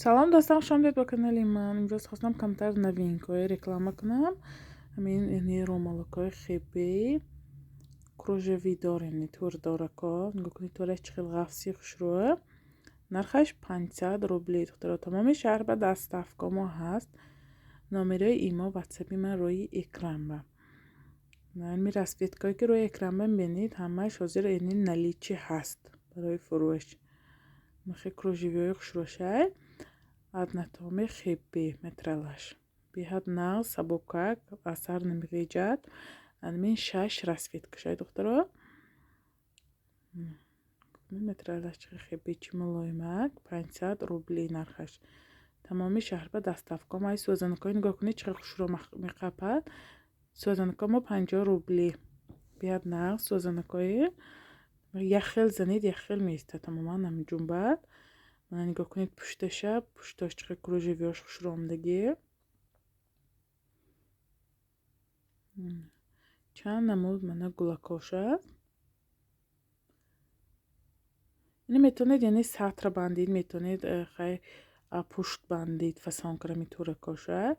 Салом, дӯстон, хуш омадед ба канали ман. Имрӯз хостам камтар новинкаҳои реклама кунам. Ҳамин, яъне рӯмолакҳои хебе кружевидор, яъне турдорако. Нигоҳ кунед, тураш чӣ хел ғафси хушрӯа. Нархаш 500 рубли, духтаро. Тамоми шаҳр ба доставка мо ҳаст. Номерои имо, ватсапи ман рӯи экран ба. Ҳамин расцветкое ки рӯи экран ба мебинед, ҳамааш ҳозир, яъне наличии ҳаст барои фурӯш. Мехе кружевиҳои хушрӯшай. Однотонный хебе метралаш. Беҳад нағз, сабукак, асар намеғиҷад. Ҳамин шаш расцветкашай, духтаро. Метралаш чӣ хебе, чӣ мулоимак. 500 рубли нархаш. Тамоми шаҳр ба доставка. Ай сӯзанакҳои нигоҳ кунед, чӣ хушрӯ меқапад. Сӯзанакҳо мо 50 рубли. Беҳад нағз сӯзанакҳои як хел занед, як хел меистад, тамоман намеҷунбад. Мана нигоҳ кунед пушташа, пушташ чӣ хел кружевиҳош хушрӯ омадагӣ. Чанд намуд мана гулакош аст. Ина метавонед, яъне сатра бандид, метавонед хай пушт бандид, фасон кардами туракоша.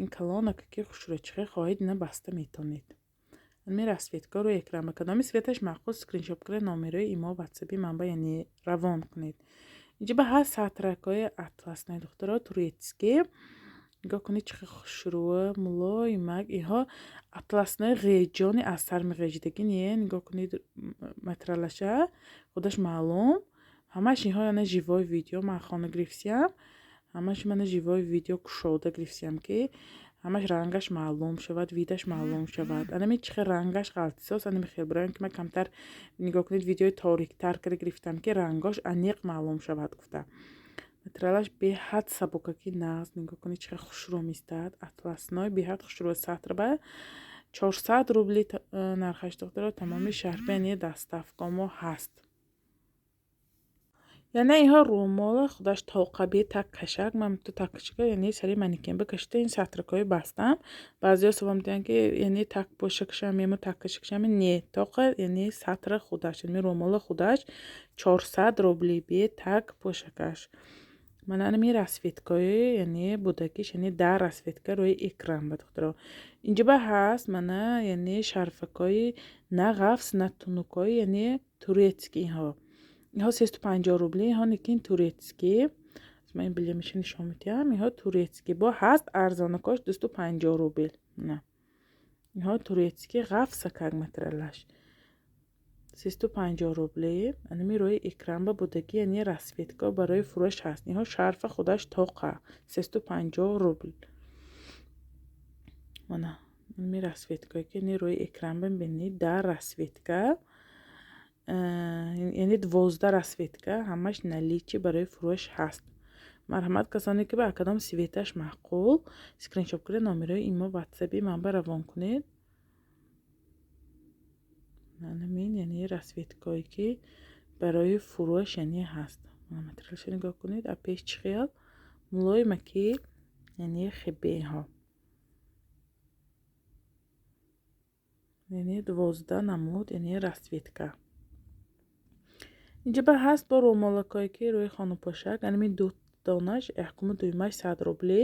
Ин калонака ки хушрӯ, чӣ хел хоҳед, ина баста метавонед. Ҳамин расцветка рӯи экран ба кадоми светаш маъқул, скриншот кунед, номерои имо, ватсапи манба, яъне равон кунед. Инҷа ба ҳаст сатракҳои атласнаи, духтаро, турецкий. Нигоҳ кунед, чӣ хел хушрӯа, мулоимак. Инҳо атласнаи ғеҷони аз сар меғеҷидагӣ не, нигоҳ кунед матралаша, худаш маълум. Ҳамаш инҳо яъне живой видео ман хона гирифтиям. Ҳамаш мана живой видео кушода гирифтиям, ки ҳамаш рангаш маълум шавад, видаш маълум шавад. Анами чӣ хел рангаш ғалтисоз, анами хел барои ки ман камтар, нигоҳ кунед, видеои ториктар карда гирифтам, ки рангош аниқ маълум шавад гуфта. Материалаш беҳад сабукаки нағз, нигоҳ кунед, чӣ хел хушрӯ меистад. Атласной беҳад хушрӯ, сатр ба 400 рубли нархаш, духтаро. Тамоми шаҳр ба, яъне доставка мо ҳаст. Яъне инҳо рӯмола худаш тоқаби так кашак, ман ту так кашака, яъне сари манекен бикашида ин сатракҳои бастам. Баъзеҳо савол медиҳанд, ки яъне так пошакашам емо так кашакашам. Не, тоқа, яъне сатра худаш, яъне рӯмола худаш 400 рубли бе так пошакаш. Мана ҳамин расцветкаҳои, яъне будакиш, яъне дар расцветка рӯи экран ба, духтаро. Инҷа ба ҳаст мана, яъне шарфакҳои на ғафс, на тунукҳои, яъне турецкий инҳо. Инҳо 350 рубли, инҳо лекин турецкий. Ман ин билемиша нишон медиҳам. Инҳо турецкий. Бо ҳаст арзонакош 250 рубл. На. Инҳо турецкий, ғафсакак материалаш. 350 рубли. Анами рӯи экран ба будагӣ, яъне расцветка барои фурӯш ҳаст. Инҳо шарфа худаш тоқа 350 рубл. Мана ами расцветкае ки яъне рӯи экран ба мебинед, дар расцветка, яъне 12 расцветка ҳамаш наличии барои фурӯш ҳаст. Марҳамат, касоне ки ба кадом светаш маъқул, скриншот кунед, номерои имо, ватсапи ман ба равон кунед. Ҳамин, яъне расцветкое ки барои фурӯш, яъне ҳаст. Материалша нигоҳ кунед, а пеш чӣ хел мулоима ки, яъне хебе инҳо. Яъне 12 намуд, яъне расцветка. Инҷа ба ҳаст бо рӯмолакҳое ки рӯи хонапошак, анами ду донаш, якуму дуюмаш 100 рубли,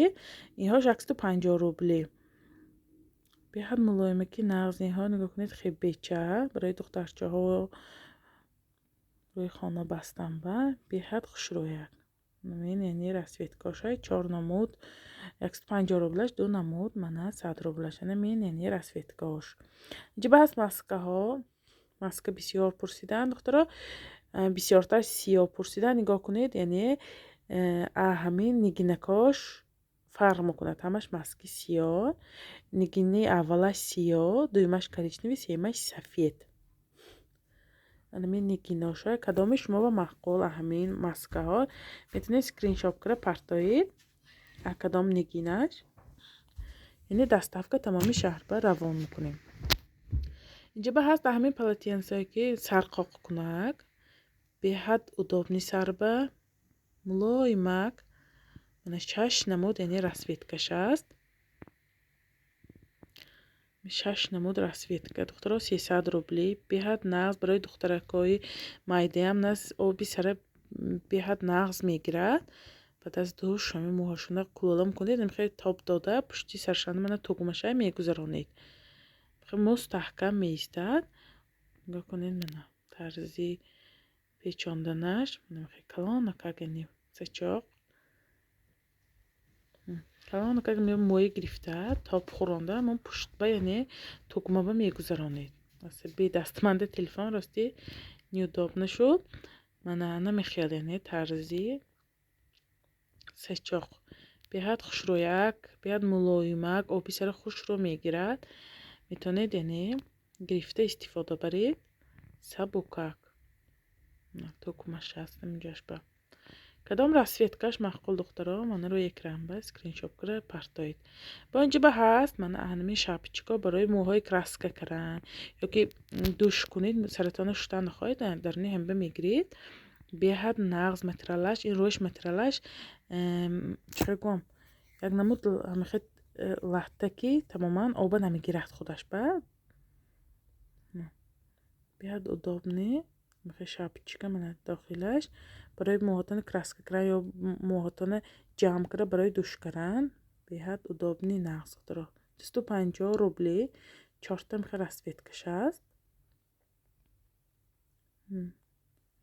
инҳо 150 рубли. Беҳад мулоима ки нағз инҳо, нигоҳ кунед, хебеча барои духтарчаҳо рӯи хона бастан ба беҳад хушрӯяк. Ин яъне расцветкошай чор намуд 150 рублаш, ду намуд мана 100 рублаш. Ана мин яъне расцветкаош. Инҷа ба ҳаст маскаҳо. Маска бисёр пурсиданд, духтаро. Бисёртар сиёҳ пурсиданд. Нигоҳ кунед, яъне ҳамин нигинакош фарқ мекунад. Ҳамаш маски сиёҳ. Нигини аввалаш сиёҳ, дуюмаш коричневый, сеюмаш сафед. Ҳамин нигиношо кадоми шумо ба маъқул, ҳамин маскаҳо метавонед скриншот карда партоед, кадом нигинаш. Яъне доставка тамоми шаҳр ба равон мекунем. Инҷа ба ҳаст ҳамин полотенцае ки сарқоқкунак, беҳад удобный сарба, мулоимак. Мана шаш намуд, яъне расцветкаш аст. Шаш намуд расцветка, духтаро, 300 рубли. Беҳад нағз барои духтаракҳои майдаям нас оби сара беҳад нағз мегирад. Баъд аз душ ҳамин мӯҳошона кулолам кунед, хеле тоб дода, пушти саршана мана тугмаша мегузаронед. Хеле мустаҳкам меистад. Нигоҳ кунед, мана тарзи печонданаш, хеле калонакак, яъне сачоқ. Калонакак мӯи гирифта, тоб хӯронда, ҳамон пуштба, яъне тугмаба мегузаронед. Бе дастманди телефон рости неудобно шуд. Мана намехел, яъне тарзи сачоқ. Беҳад хушрӯяк, беҳад мулоимак, оби сара хушрӯ мегирад. Метавонед, яъне гирифта истифода баред. Сабукак. Тугмаш ҳаст инҷоашба. Кадом расцветкаш маъқул, духтаро, мана рӯи экранба скриншот кара партоед. Бо инҷа ба ҳаст мана ҳамин шапочка барои мӯҳои краска кардан ёки душ кунед, саратонро шуста нахоҳед, даруни ҳамба мегиред. Беҳад нағз материалаш, ин рӯяш материалаш чӣ гӯям, як намуд ҳамихел латта, ки тамоман оба намегирад худаш ба. Беҳад удобный михел шапочка, мана дохилаш барои мӯҳотонро краска кардан ё мӯҳотонро ҷамъ карда барои душ кардан беҳад удобный, нағз, духтаро. 250 рубли, чорта михел расцветкаш аст.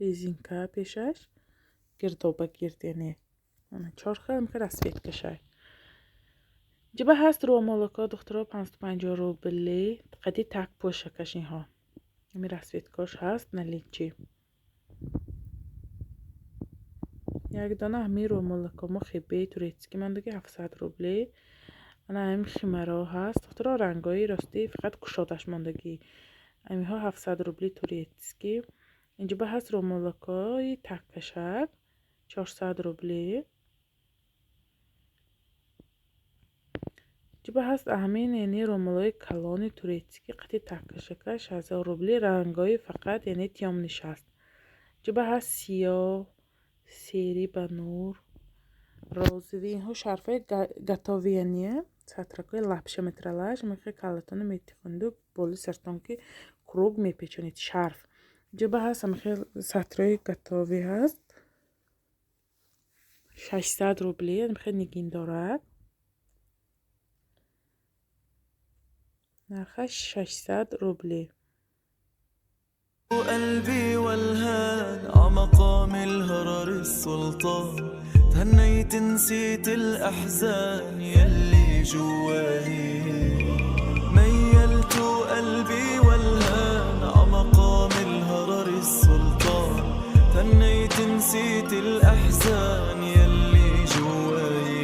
Резинка пешаш гирдоба гирд, яъне чор хел михел расцветкашай. Ҷиба ҳаст рӯмолако, духтаро, 550 рубли, қади так пӯшакаш инҳо. Ҳамин расцветкош ҳаст наличии. Як дона ҳамин рӯмолако мо хибеи турецкий мондагӣ 700 рубли. Ана ҳамин химаро ҳаст. Духтаро, рангҳои ростӣ фақат кушодаш мондагӣ. Ҳаминҳо 700 рубли турецкий. Инҷоба ҳаст рӯмолакои таккашак 400 рубли. Инҷоба ҳаст ҳамин, яъне рӯмолҳои калони турецкий қати таккашакаш 1000 рубли, рангҳои фақат яъне тёмныйш ҳаст. Инҷоба ҳаст сиёҳ, серый ба нур, розовый. Инҳо шарфҳои готовый, яъне сатракҳои лапша материалаш, мехоҳед каллатонро метихонеду боли сартон ки круг мепечонед шарф. Инҷоба ҳаст ҳамихел сатрҳои готовый ҳаст. 600 рубли, ҳамихел нигин дорад. Нархаш 600 рубли. قلبي والهان عمقام الهرر السلطان تهنيت نسيت الأحزان يلي جوالي ميلت قلبي والهان عمقام الهرر السلطان تهنيت نسيت الأحزان يلي جواي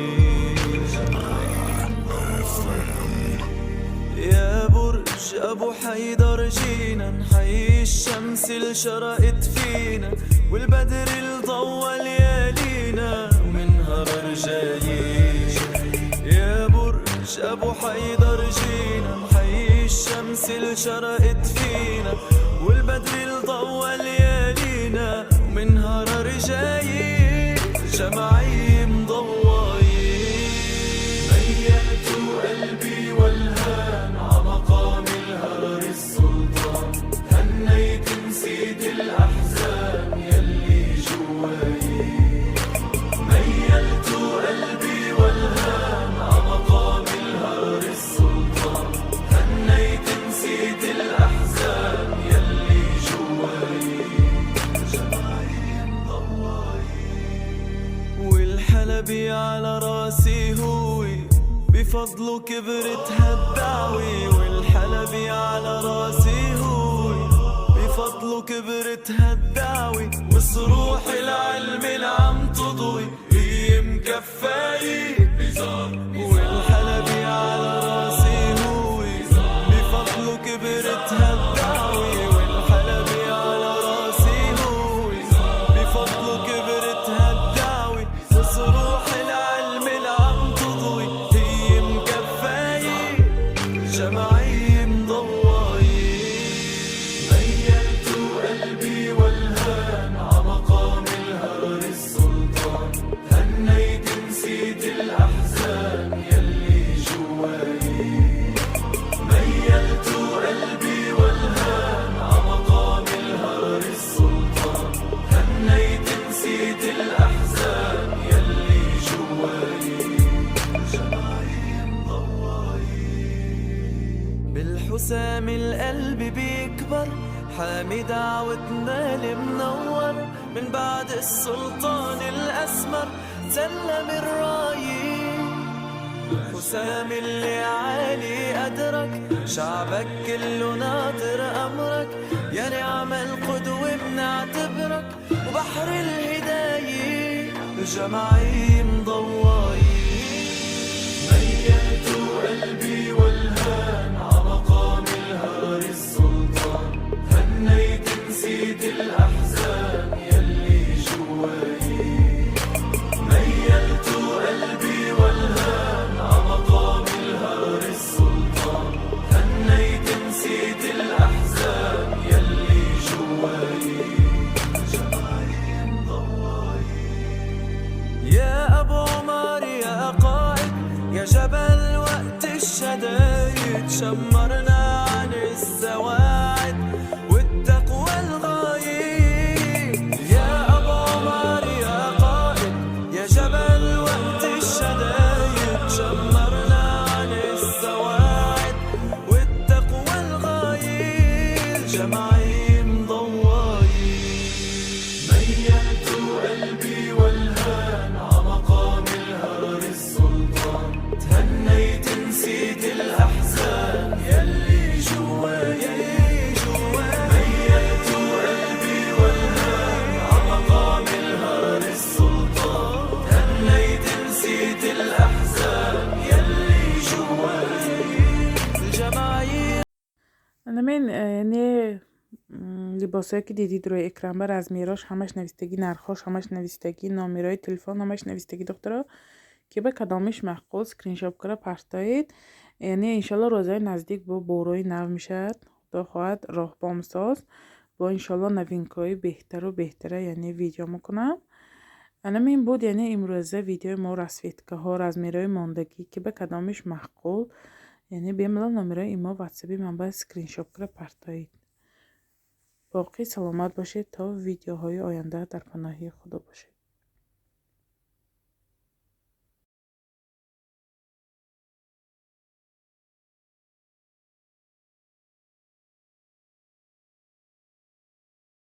يا برج أبو حيدر جينا نحيي الشمس اللي شرقت فينا والبدر اللي ضوى ليالينا ومن هرر جايين يا برج أبو حيدر جينا نحيي الشمس اللي شرقت فينا والبدر اللي ضوى ليالينا ومن هرر جايين جمعي مضوايين ميلت قلبي والهان عمقام الهرر السلطان هنيت نسيت الأحزان يلي جواي ميلت قلبي والهان عمقام الهرر السلطان هنيت نسيت الأحزان يلي جواي جمعي مضواي والحلبي على راسي هو بفضله كبرت هالدعوة والحلبي على راسي هو بفضله كبرت هالدعوة وصروح العلم العم تضوي هي مكفاية والحلبي على راسي هو بفضله كبرت هالدعوة والحلبي على راسي هو بفضله كبرت هالدعوة وصروح العلم العم تضوي هي مكفاية جمعي مضواي ميلت قلبي والهان عمقام الهرر السلطان هنيت نسيت. بالحسام القلب بيكبر، حامي دعوتنا المنور، من بعد السلطان الأسمر سلم الراي. حسام اللي عالي قدرك، شعبك كله ناطر أمرك، يا نعم القدوة بنعتبرك، وبحر الهداية الجماعي مضواي. ميلت قلبي والهان عمقام الهار السلطان، هنيت نسيت الأحزان يلي جواي. ميلت قلبي والهان عمقام الهار السلطان، هنيت نسيت الأحزان يلي جواي. جماعي مضواي. يا أبو عمر يا قائد، يا جبل وقت الشدايد، شمرنا عن السواعد والتقوى الغاية. يا أبو عمر يا قائد، يا جبل وقت الشدايد، شمرنا عن السواعد والتقوى الغاية، الجماعي مضواي. ميلت قلبي والهان عمقام الهار السلطان، تهنيت نسيت الأحزان يلي جواي. ميلت قلبي والهان عمقام الهار السلطان، تهنيت نسيت الأحزان يلي جواي. الجماعي Намин, яъне либосое ки дидид рӯи экран ба размерош ҳамаш навистагӣ, нархҳош ҳамаш навистагӣ, номерои телефон ҳамаш навистагӣ. Духтаро, ки ба кадомиш маъқул, скриншот кара партоед. Яъне, иншалло, рӯзҳои наздик бо борои нав мешавад, худо хоҳад, роҳбомсоз бо, иншалло, новинкаҳои беҳтару беҳтара, яъне видео мекунам. Анамин буд, яъне имрӯза видеои мо: расцветкаҳо, размерҳои мондагӣ. Ки ба кадомиш маъқул, яъне бемалол номерои имо, ватсаби ман ба скриншот кара партоед. Боқӣ саломат бошед, то видеоҳои оянда, дар паноҳи Худо бошед.